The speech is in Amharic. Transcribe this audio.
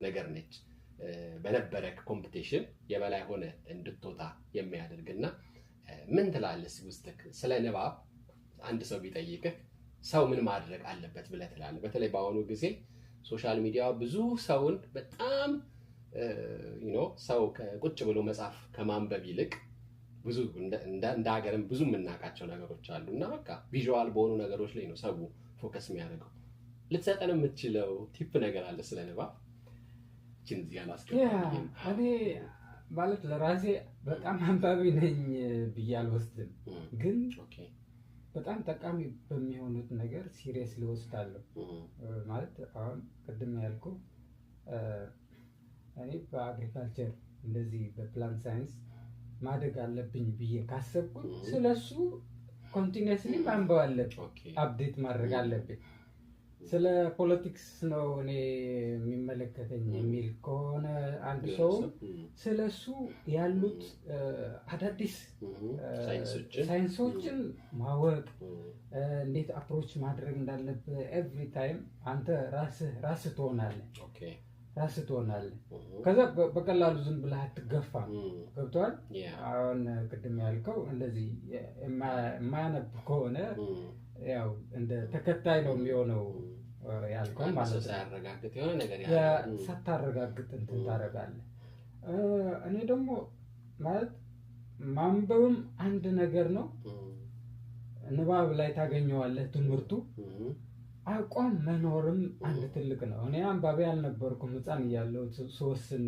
ነገር ነች። በነበረ competition የበላይ ሆነ እንድትወጣ የሚያደርግ። እና ምን ትላለህ ውስጥህ ስለ ንባብ አንድ ሰው ቢጠይቅህ ሰው ምን ማድረግ አለበት ብለህ ትላለህ? በተለይ በአሁኑ ጊዜ social media ብዙ ሰውን በጣም ሰው ቁጭ ብሎ መጽሐፍ ከማንበብ ይልቅ ብዙ እንደ ሀገርም ብዙ የምናውቃቸው ነገሮች አሉ እና በቃ visual በሆኑ ነገሮች ላይ ነው ሰው focus የሚያደርገው። ልትሰጠን የምትችለው tip ነገር አለ ስለ ንባብ? ይህችን እዚህ ጋር ላስገባ ብዬ ነው። እኔ ማለት ለራሴ በጣም አንባቢ ነኝ ብዬ አልወስድም፣ ግን በጣም ጠቃሚ በሚሆኑት ነገር seriously እወስዳለሁ። ማለት አሁን ቅድም ያልኩ እኔ በ agriculture እንደዚህ በ plant science ማደግ አለብኝ ብዬ ካሰብኩኝ ስለሱ continuously ማንበብ አለብኝ፣ update ማድረግ አለብኝ። ስለ politics ነው እኔ የሚመለከተኝ የሚል ከሆነ አንድ ሰው ስለ እሱ ያሉት አዳዲስ ሳይንሶችን ማወቅ፣ እንዴት approach ማድረግ እንዳለብህ every time አንተ ራስህ ራስህ ትሆናለህ፣ ራስህ ትሆናለህ። ከዛ በቀላሉ ዝም ብለህ አትገፋም። ገብቶሃል? አሁን ቅድም ያልከው እንደዚህ የማያነብ ከሆነ ያው እንደ ተከታይ ነው የሚሆነው ያልከው ማለት ነው። ሳያረጋግጥ የሆነ ነገር ሳታረጋግጥ እንትን ታደርጋለህ። እኔ ደግሞ ማለት ማንበብም አንድ ነገር ነው። ንባብ ላይ ታገኘዋለህ ትምህርቱ። አቋም መኖርም አንድ ትልቅ ነው። እኔ አንባቢ አልነበርኩም ህፃን እያለሁ ስወስን።